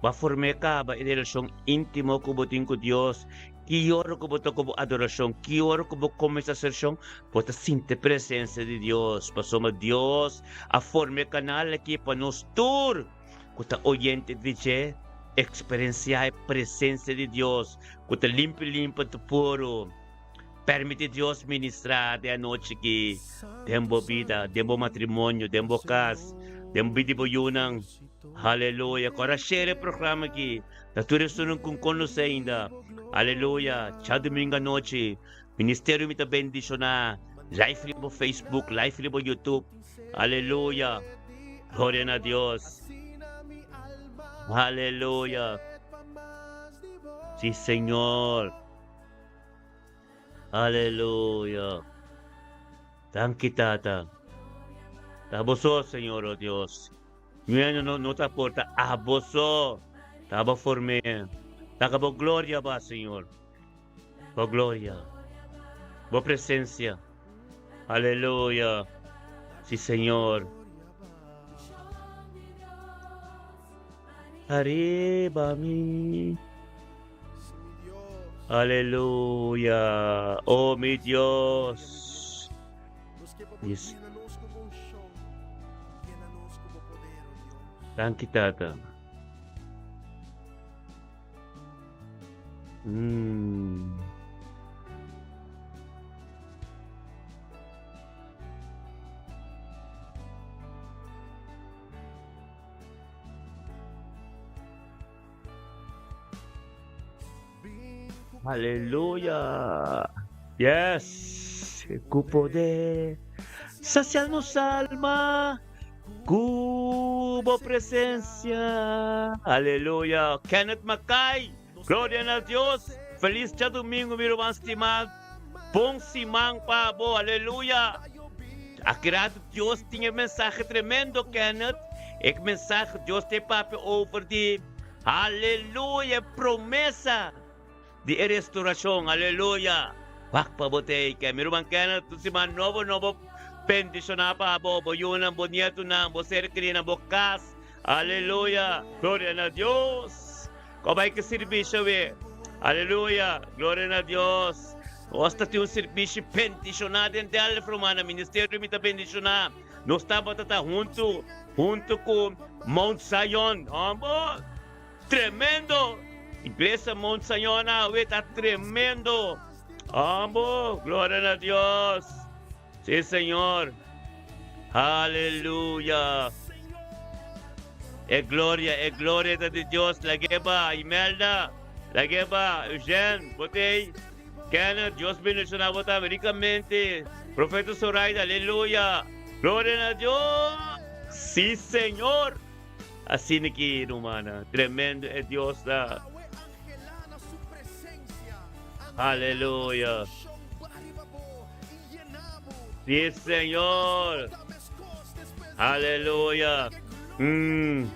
Speaker 1: Bo a form'é caba e relacion intimo cu bo tin cu Dios. Ki ora ku bo ta ku bo adorashon, ki ora ku bo kuminsá sershon, bo ta sinti presensia di Dios, pasobra Dios a forma e kanal aki pa nos tur ku ta oyente di dje eksperensiá e presensia di Dios ku ta limpi limpi ta puru. Permiti Dios ministrá den anochi aki den bo bida, den bo matrimonio, den bo kas, den bida di bo yunan. Aleluya! Kora share e programa aki na tur esunnan ku konosé ainda. Aleluya! Djadumingu anochi, Ministerio Mi Ta Bendishoná live riba Facebook, live riba YouTube. Aleluya! Gloria na Dios! Aleluya! Sí, Señor! Aleluya! Danki, Tata. Ta bo so, Señor, o Dios. Ñueno no no ta por ta abo so. Ta abo form'é. Laga bo gloria ba, Señor. Bo gloria. Bo presencia. Aleluya. Si, Señor. Ariba mi. Aleluya. Oh, mi Dios. Yes. Danki, Tata. Mm. Aleluya. Yes. Ku poder saciar nos alma ku bo presencia. Aleluya. Kenneth Mackay. Gloria na Dios. Feliz djadumingu mi ruman stimá. Bon siman pa bo. Aleluya. Aki rato Dios tin e mensahe tremendo Kenneth. E mensahe Dios ta e papia over di aleluya e promesa di e restauracion. Aleluya. Wak pa bo teken. Mi ruman Kenneth un siman nobo nobo bendiciona pa bo, bo yunan, bo nietonan, bo ser kerinan, bo kas. Aleluya. Gloria na Dios. Ko bai ki sirbishi awe. Aleluya! Gloria na Dios! Nos ta tin un sirbishi bendishoná den Delft, rumannan. Ministerio mi ta bendishoná. Nos tabata ta huntu, huntu ku Mount Zion. Hombo! Tremendo! Iglesia Mount Zion awe ta tremendo. Hombo! Gloria na Dios! Sí, Señor. Aleluya. E gloria, e gloria ta di Dios. Lag'é ba, Imelda. Lag'é ba, Eugène, bo t'ei. Kenneth, Dios bendiciona bo tambe ricamente. Profeta Zoraida, aleluya. Gloria na Dios. Sí, Señor. Asina ki, rumannan, tremendo e Dios ta. Aleluya. Sí, Señor. Aleluya. Mm.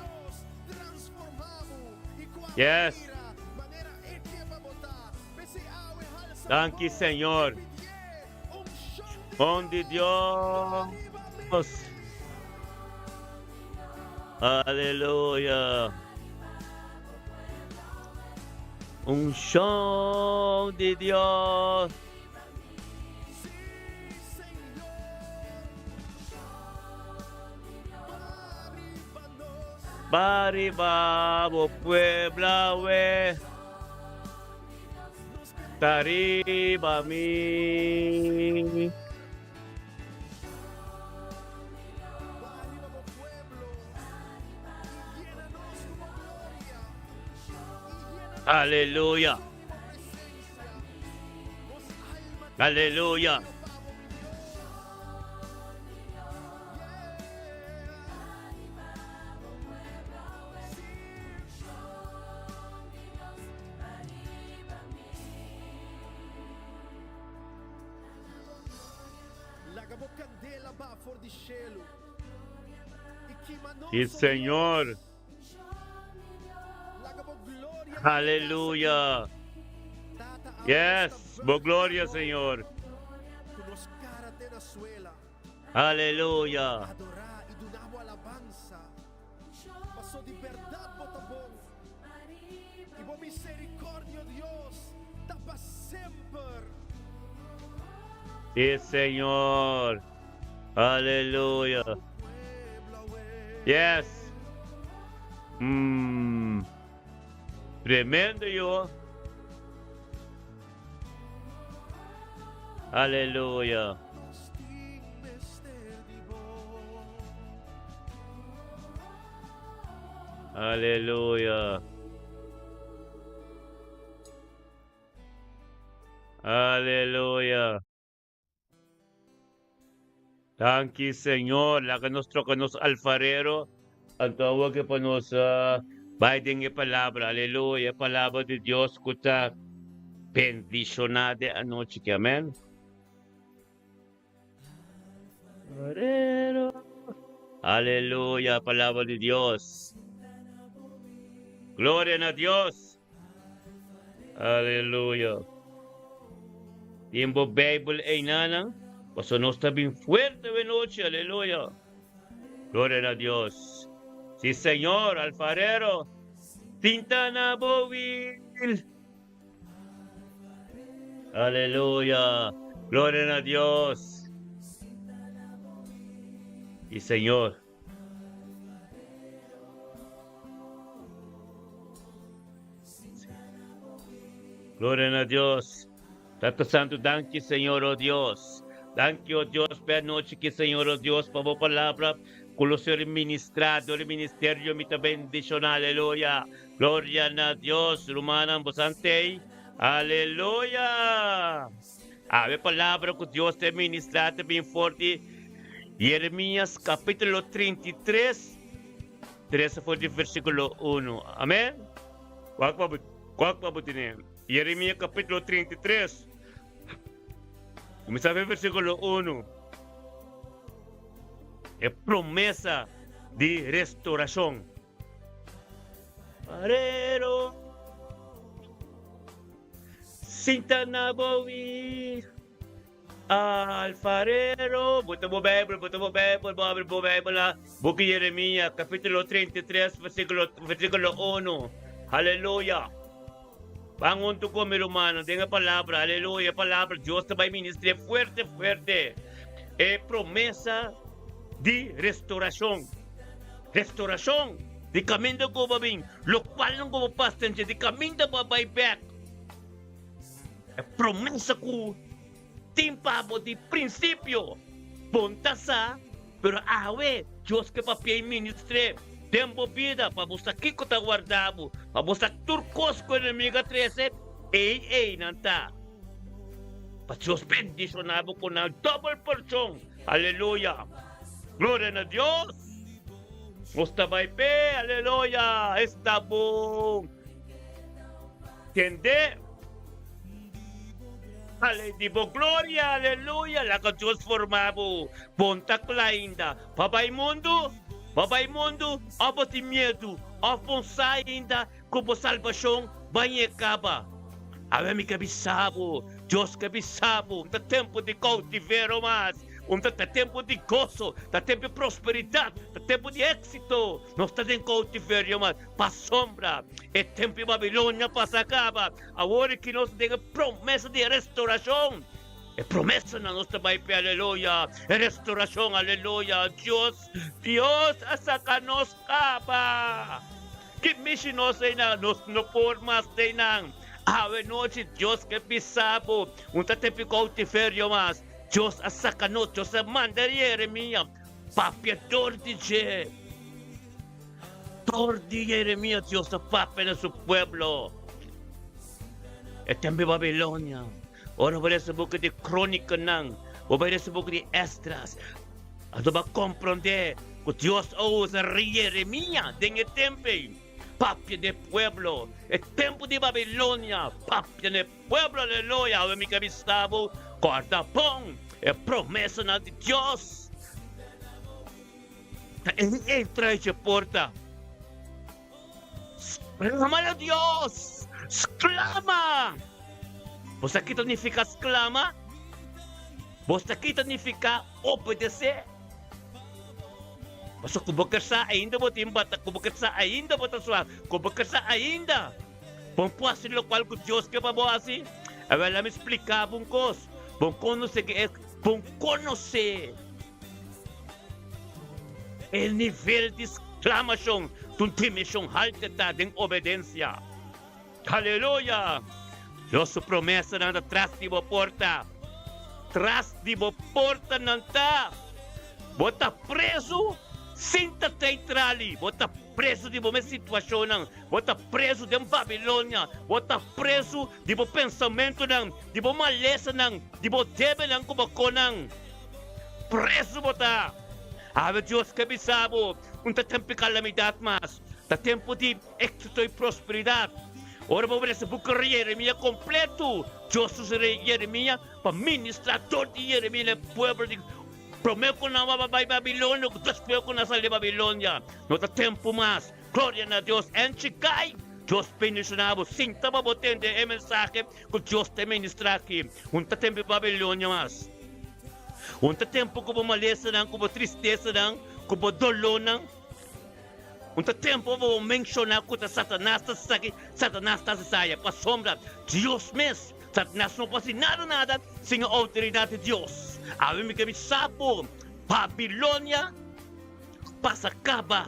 Speaker 1: Yes. Danki, Señor. Bon di Dios. Aleluya. Unshon di Dios. Bariba bo puebla we Ta riba mi. Aleluya. Aleluya. Sí, Señor. Aleluya. Yes, bo gloria, Señor. Aleluya. Sí, Señor. Aleluya. Yes. Tremendo yo. Aleluya. Aleluya. Aleluya. Danki Señor, laga nos troca nos alfarero, anto awor ke pa nos bai den e palabra, aleluya, e palabra di Dios ku ta bendishoná den anochi aki, amen. Aleluya, palabra di Dios. Gloria na Dios. Aleluya. Tin bo Bijbel einanan, paso nos ta bin fuerte we nochi, aleluya. Gloria na Dios. Si Señor, alfarero, tinta na bo wil. Aleluya. Gloria na Dios. Y Señor. Gloria na Dios. Tata Santo, danki Señor, oh Dios. Danki, oh Dios, pa e anochi ki, Señor, oh Dios, pa bo palabra ku lo ser ministrá dor e ministerio mi ta bendishoná. Aleluya. Gloria na Dios. Rumannan, bo sant'ei. Aleluya. Awe palabra ku Dios ta ministrá ta bin for di Jeremias kapítulo 33, tres for di versíkulo unu. Amèn. Wak pa bo, wak pa bo tene. Jeremias kapítulo 33, kuminsá for versíkulo unu. E promesa di restorashon. Parero. Sinta na bo wis, alfarero. Bo ta bo Bijbel, bo ta bo Bijbel, bo abri bo Bijbel na buki Jeremia, capítulo 33, versículo, versículo 1. Aleluya. Ban huntu ku mi rumannan den e palabra, aleluya, e palabra Dios ta bai ministr'é fuerte, fuerte. E promesa di restauracion. Restauracion di caminda ku bo a bin, lokualnan ku bo pas den dje, di caminda bo a bai bek. E promesa ku tin pa bo di prinsipio, bo no ta sa, pero awe Dios ke papia i ministr'é den bo bida pa bo sa kiko ta warda bo, pa bo sa tur kos ku enemigu a trese, ei ei nan ta. Pa Dios bendishoná bo ku nan dòbel porshon. Aleluya! Gloria na Dios! Nos ta bai p'e, aleluya! Esta bon! Tende! Ale di bo gloria, aleluya! Laga Dios forma bo. Bon ta kla ainda pa bai mundu? Pa bai mundu? Of bo tin miedu? Of bon sa ainda ku bo salbashon bañ'e kaba? Awe mi ke bisa bo, Dios ke bisa bo, ta tempu di koutivero mas. Un ta ta tempu di goso, ta tempu di prosperidat, ta tempu di éksito. Nos ta den koutiverio mas pasobra e tempu di Babilonia pasa kaba. Awor aki nos ta den e promesa di e restorashon. E promesanan nos ta bai p'e, aleluya! E restorashon, aleluya! Dios, Dios a saka nos kaba. Ki mishi nos einan? Nos no por mas einan. Awe nochi Dios ke bisa bo, un ta tempu di koutiverio mas. Dios a saca nos, Dios a manda Jeremia papia dor di dje. Dor di Jeremia Dios a papia na su pueblo. E tempo di Babilonia, ora bo lesa buki di Crónicanan, bo bai lesa buki di Esdras, anto bo a comprende cu Dios a usa Jeremia den e tempo ei, papia n'e pueblo. E tempo di Babilonia, papia n'e Pueblo, aleluya, awe mi ke bisa bo, kòrda bon e promesanan di Dios. Ta e entra dje porta. Sklama na Dios! Sklama! Bo sa ki ta nifiká sklama? Bo sa ki ta nifiká obedesé? Pasobra ku bo ker sa ainda bo tin bata, ku bo ker sa ainda bo ta suak, ku bo ker sa ainda. Bo por hasi lokual ku Dios ke pa bo hasi? Awel, lami splika bo un kos. Bon konosé ke e bon konosé e nivel di sklamashon di un dimenshon haltu ta den obedensia. Aleluya! Dios su promesanan ta tras di bo porta. Tras di bo porta nan ta. Bo ta prezu sin ta tei trali. Bo ta prezu di bo mes situashonnan. Bo ta prezu den Babilonia. Bo ta prezu di bo pensamentunan, di bo malesanan, di bo debenan ku bo konan. Prezu bo ta. Awe Dios ke bisa bo, Un ta tempu kalamidat mas. Ta tempu di éksito i prosperidat. Ora bo lesa buki di Yeremia kompletu, Dios usa Yeremia pa ministrá dor di Yeremia na e pueblo di promé ku nan a bai Babilonia ku despues ku nan a sali di Babilonia. No ta tempu mas. Gloria na Dios. Enchi kai! Dios bendishoná bo. Sinta pa bo tende e mensahe ku Dios ta ministrá aki. Un ta tempu di Babilonia mas. Un ta tempu ku bo malesanan, ku bo tristesanan, ku bo dolónan. Un ta tempu pa bo menshoná ku ta Satanas ta saki, Satanas ta hasi pasobra Dios mes, Satanas no por hasi nada nada sin e outoridat di Dios. Awe mi ke bisa bo, Babilonia pasa kaba.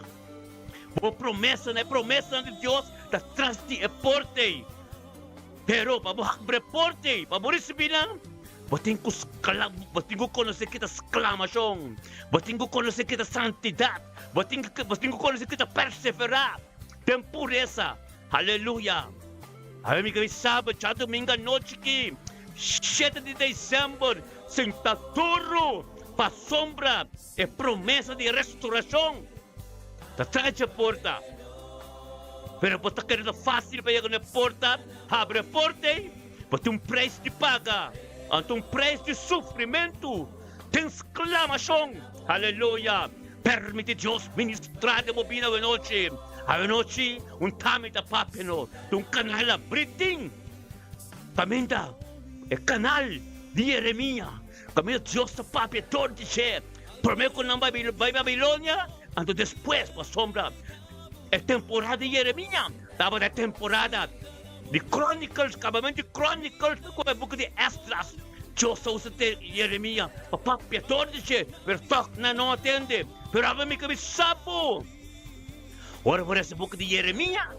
Speaker 1: Bo promesanan, e promesanan di Dios ta tras di e porta ei. Pero pa bo habri e porta ei, pa bo risibí nan, bo tin ku skla, bo tin ku konosé ki ta sklamashon, bo tin ku konosé ki ta santidat, bo tin ku, bo tin ku konosé ki ta perseverá den puresa. Aleluya! Awe mi ke bisa bo djadumingu anochi ki, shete di desèmber, sinta duru pasobra e promesa di restorashon ta traha dje porta. Pero bo ta kere ta fásil pa yega na e porta? Habri e porta ei, bo tin un preis di paga, anto un preis di sufrimentu den sklamashon. Aleluya! Permiti Dios ministrá den bo bida awenochi. Awenochi un tami ta papia no di un kanal abrí tin kaminda e kanal di Yeremia, kaminda Dios ta papia dor di dje promé ku nan bai Babilonia, anto despues pasobra e temporada di Yeremia tabata e temporada di Chronicles, kabamentu di Chronicles ku e buki di Esdras. Dios a usa te Yeremia pa papia dor di dje, pero tòg nan no a tende. Pero aba mi ke bisa bo, ora bo lesa buki di Yeremia,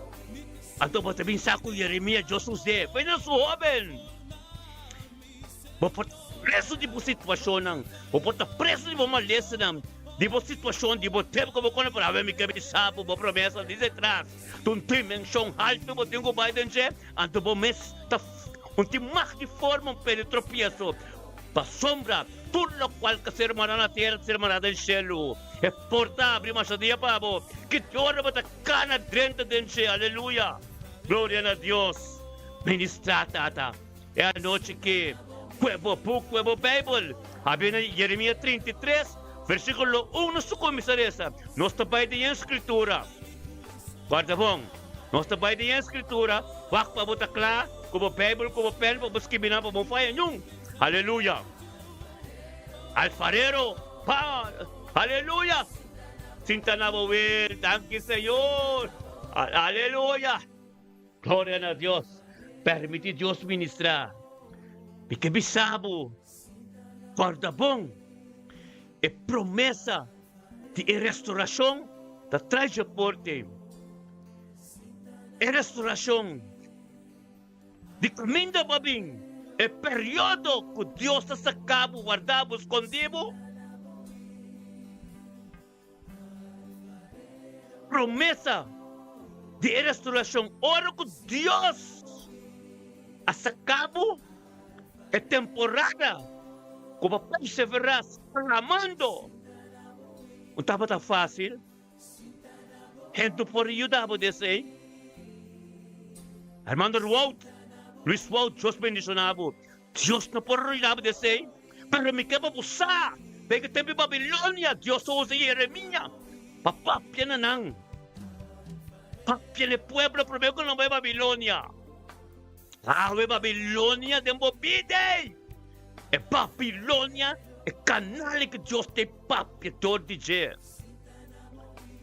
Speaker 1: anto bo ta bin sa ku Yeremia Dios us'é pa na su hóben. Bo por ta preso di bo situashonnan, bo por ta preso di bo malesanan, di bo situashon, di bo tempu ku bo kono, pero awe mi ke bisa bo, bo promesa dice tras ta un dimenshon haltu bo tin ku bai den dje, anto bo mes ta un tin mag di forma un pende tropieso. Pasobra tur lokual ka ser mará na tera ta ser mará den shelu. E porta abri masha dia pa bo, ki te ora bo ta kana drenta den dje. Aleluya! Gloria na Dios! Ministrá, Tata. E anochi ki kue bo buk, kue bo Beibel, habri na Jeremia 33, versíkulo un nos ta kuminsá resa. Nos ta bai den e Skritura. Guarda bon, nos ta bai den e Skritura, wak pa bo ta kla ku bo Beibel, ku bo pèn pa bo skibi nan pa bo faya niun. Aleluya! Alfarero, pa, aleluya! Sinta na bo wil, danki Señor! Aleluya! Gloria na Dios! Permiti Dios ministra. Mi ke bisa bo, corda bon, e promesa di e restauracion ta trae dje porte. E restauracion di caminda bo a bin, e periodo cu Dios ta saca bo, warda bo, scondi bo. Promesa di e restauracion ora cu Dios a saca bo e temporada cu bo a persevera clamando no tabata facil. Hende por yuda bo den esey. Hermano Wout, Luis Wout, Dios bendiciona bo. Dios no por yuda bo den esey. Pero mi ke pa bo sa, den e tempu di Babilonia, Dios a usa Yeremia pa papia na nan, papia na e pueblo promé ku nan bai Babilonia. Awe Babilonia den bo bida ei! E Babilonia, e kanal ku Dios ta papia dor di dje.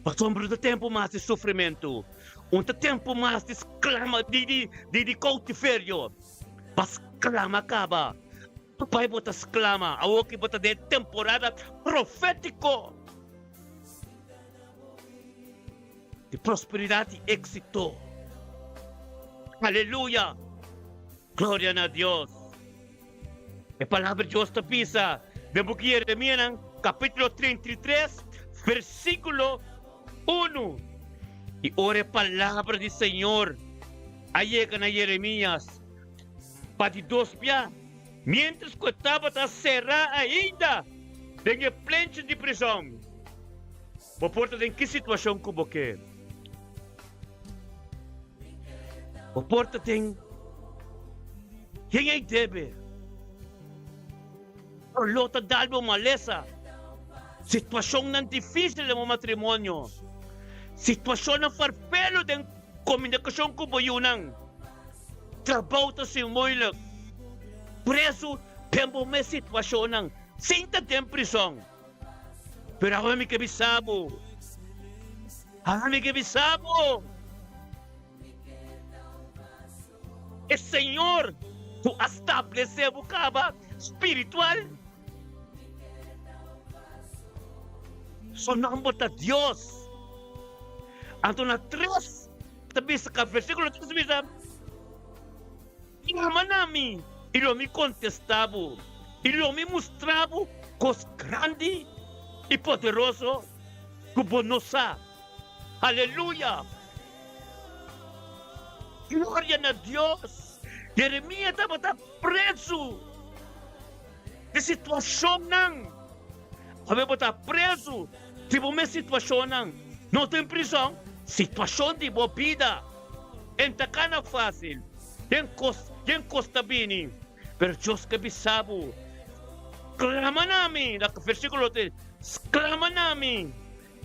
Speaker 1: Pasobra un ta tempu mas di sufrimentu, un ta tempu mas di sklama di di di koutiverio, pa sklama kaba. Pai bo ta sklama awor ki bo ta den temporada profétiko di prosperidat i éksito. Aleluya! Gloria na Dios! E Palabra di Dios ta bisa den buki Yeremianan kapítulo 33 versíkulo unu, I ora e palabra di Señor a yega na Yeremias pa di dos bia, miéntras ku e tabata será ainda den e plenchi di prizòn. Bo por ta den ki situashon ku bo ke. Bo por ta den ken ei debe. Doló ta dal bo malesa. Situashonnan difísil den bo matrimonio. Situashonnan farfelu den komunikashon ku bo yunan. Trabou ta sin moeilijk. Prezu den bo mes situashonnan sin ta den prizòn. Pero awe mi ke bisa bo. Awe mi ke bisa bo. E Señor ku a stablesé bo kaba spiritual, su nomber ta Dios. Anto na tres ta bisa, versíkulo tres ta bisa, Yama na mi, i lo mi kontestá bo, i lo mi mustra bo kos grandi i poderoso ku bo no sa. Aleluya! Gloria na Dios! Jeremia tabata prezu di situashonnan. Awe bo ta prezu di bo mes situashonnan. No ta den prizòn, situashon di bo bida. En ta kana fásil, den kos, den kos ta bini. Pero Dios ke bisa bo, Klama na mi, na versíkulo tres, Sklama na mi,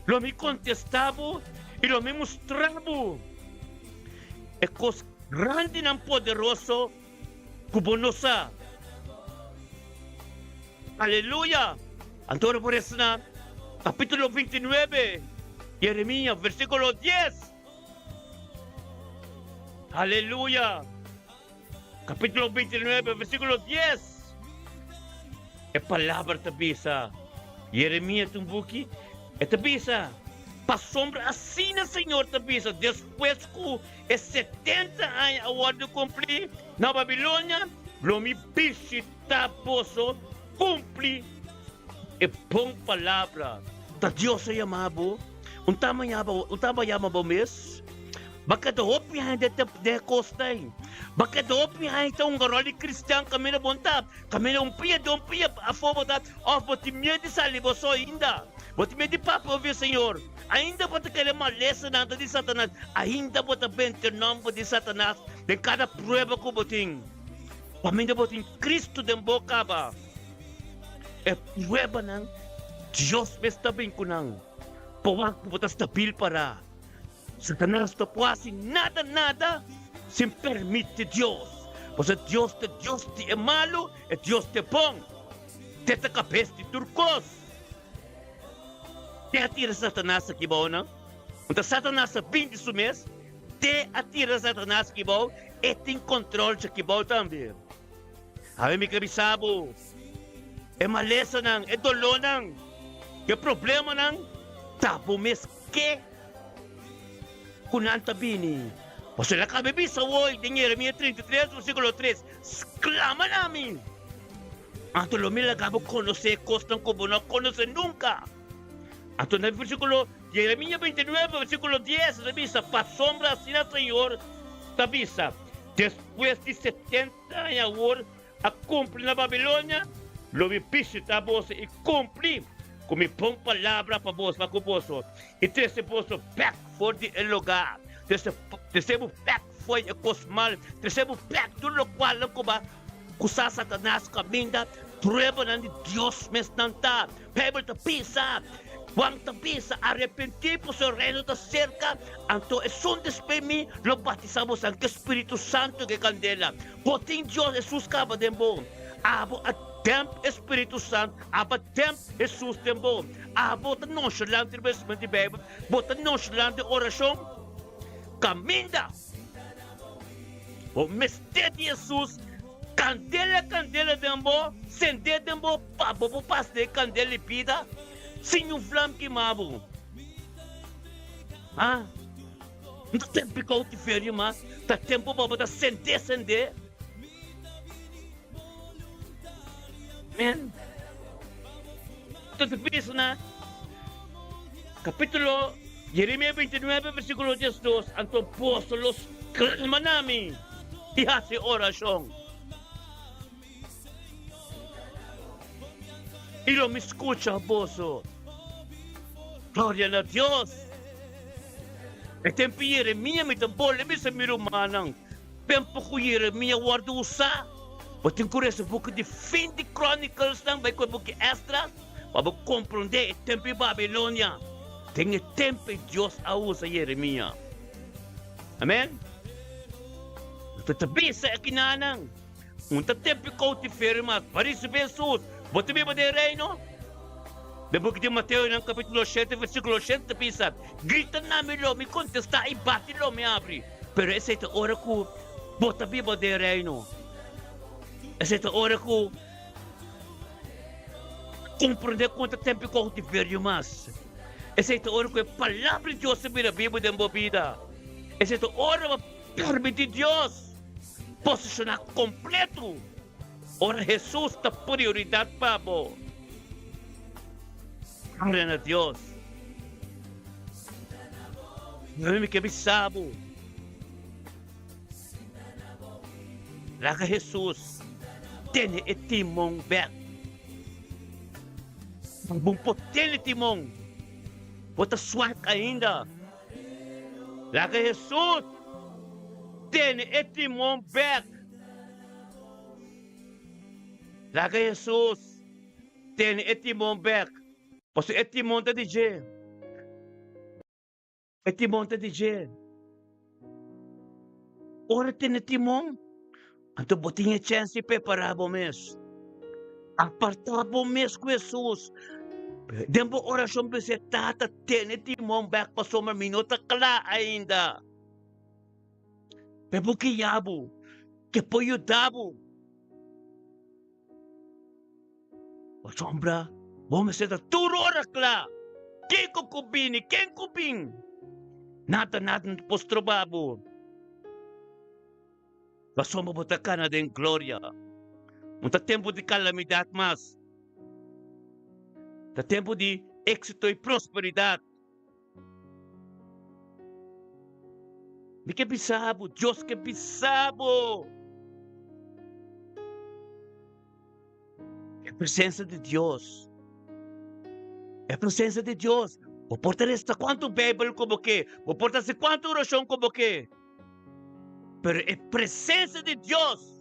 Speaker 1: lo mi kontestá bo i lo mi mustra bo e kos grandinan poderoso ku bo no sa. Aleluya! Anto ora bo resa na kapítulo 29, Jeremías, versíkulo dies. Aleluya! Capítulo 29, versículo 10. E palabra ta bisa, Jeremías ta un buki, e ta bisa, Pasobra asina Señor ta bisa, despues ku e setenta aña a wòrdu kumplí na Babilonia, lo mi bishitá boso, kumpli e bon palabra. Ta Dios a yama bo? Un tama yama bo mes? Ba keda hopi hende ta den e kosta ei. Ba keda hopi hende ta hunga ròl di kristian kaminda bon ta. Kaminda un pia di un pia afó bo ta òf bo tin miedu di sali bo so ainda. Bo tin miedu di papia ovi e Señor. Ainda bo ta kere malesanan ta di Satanas. Ainda bo ta bente nòmber di Satanas den kada prueba ku bo tin. Kaminda bo tin Kristu den bo kaba. E pruebanan Dios mes ta bin ku nan. Pa wak ku bo ta stabil pará. Satanas no por hasi nada nada sin permiti Dios. Pasobra Dios ta Dios di e malu, e Dios di e bon. Te ta kabes di tur kos. Te a tira Satanas aki bou nan. Unda Satanas a bin di su mes, te a tira Satanas aki bou, e tin kontrol djaki bou tambe. Awe mi ke bisa bo, e malesanan, e dolónan, e problemanan ta bo mes ke ku nan ta bini. Pasobra el a kaba bisa awor den Jeremías 33, versíkulo 3, Sklama na mi, anto lo mi laga bo konosé kosnan ku bo no a konosé nunka. Anto na versíkulo Jeremías 29, versíkulo 10, el a bisa, Pasobra asina Señor ta bisa, Despues di setenta aña awor a kumpli na Babilonia, lo mi bishitá boso i kumpli ku mi bon palabra pa boso, pa ku boso, i trese boso bèk for di e lugá, trese, trese bo bèk for di e kos mal, trese bo bèk tur lokualnan ku bo a kusá Satanas kaminda, pruebanan di Dios mes nan ta. Bijbel ta bisa, Juan ta bisa, Arepentí, pasobra e Reino ta serka, anto esun despues mi lo batisá boso ku e Spiritu Santu ku e kandela. Bo tin Dios Hesus kaba den bo. Abo a demp e Spiritu Santu, abo a demp Hesus den bo. Abo ta nonchalant riba estudiamento di Bijbel, bo ta nonchalant den orashon. Kaminda bo mester di Hesus. Kandela kandela den bo, sendé den bo pa bo por pasa den e kandela di bida sin un vlam kima bo. Ha? No ta tempu di koutiverio mas, ta tempu pa bo ta sendé sendé. Amen. Ta ta bisa na kapitulo Jeremia 29 versikulo 12, Anto boso lo sklama na mi i hasi orashon, i lo mi skucha boso. Gloria na Dios! E tempu Jeremia mi ta bolbe bisa mi rumannan, Tempu ku Jeremia wòrdu usá, bo tin ku resa buki di fin di Chroniclesnan bai ku e buki Esdras pa bo komprondé e tempu di Babilonia. Den e tempu ei Dios a usa Jeremia. Amèn. Bo ta bisa e kinanan, Un ta tempu koutiferio mas pa risibí Hesus. Bo ta biba den e Reino? Den buki di Mateo nan kapítulo shete versíkulo shete ta bisa, Grita na mi lo mi kontestá i bati lo mi abri. Pero esei ta ora ku bo ta biba den e Reino. Esei ta ora ku komprendé ku no ta tempu di koutiverio mas. Esei ta ora ku e Palabra di Dios ta bira bibu den bo bida. Esei ta ora bo permití Dios posishoná kompletu. Ora Hesus ta prioridat pa bo. Gloria na Dios. Mi ke bisa bo. Laga Hesus tene e timon bek. Bo por tene timon. Bo ta swak ainda. Laga Hesus tene e timon bek. Laga Hesus tene e timon bek. Pasobra e timon ta di dje. E timon ta di dje. Ora tene timon, anto bo tin e chèns di prepará bo mes. Apartá bo mes ku Hesus. Den bo orashon bisa, Tata, tene timon bek pasobra mi no ta kla ainda. Pe bo guia bo, ke por yuda bo. Pasobra bo mester ta tur ora kla. Kiko ku bini, ken ku bin, nada nada no ta por stroba bo. Pasobra bo ta kana den gloria. No ta tempu di kalamidat mas. Ta tempu di éksito i prosperidat. Mi ke bisa bo, Dios ke bisa bo. E presensia di Dios. E presensia di Dios. Bo por ta resa kuantu Bijbel ku bo ke, bo por ta hasi kuantu orashon ku bo ke. Pero e presensia di Dios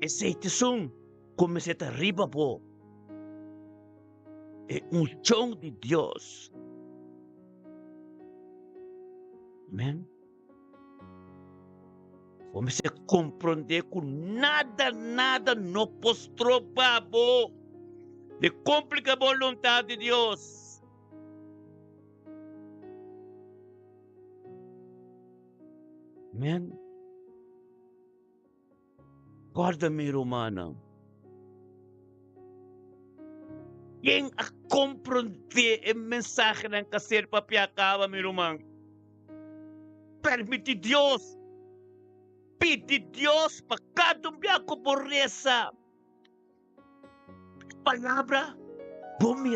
Speaker 1: esei ta esun ku mester ta riba bo. E unshon di Dios. Amen. Bo mester komprondé ku nada, nada no por stroba bo di kumpli ku e boluntat di Dios. Amen. Kòrda mi rumannan, ken a komprondé e mensahenan ku a ser papiá kaba, mi ruman? Permití Dios, pidi Dios pa kada un bia ku bo resa e palabra, bo mira.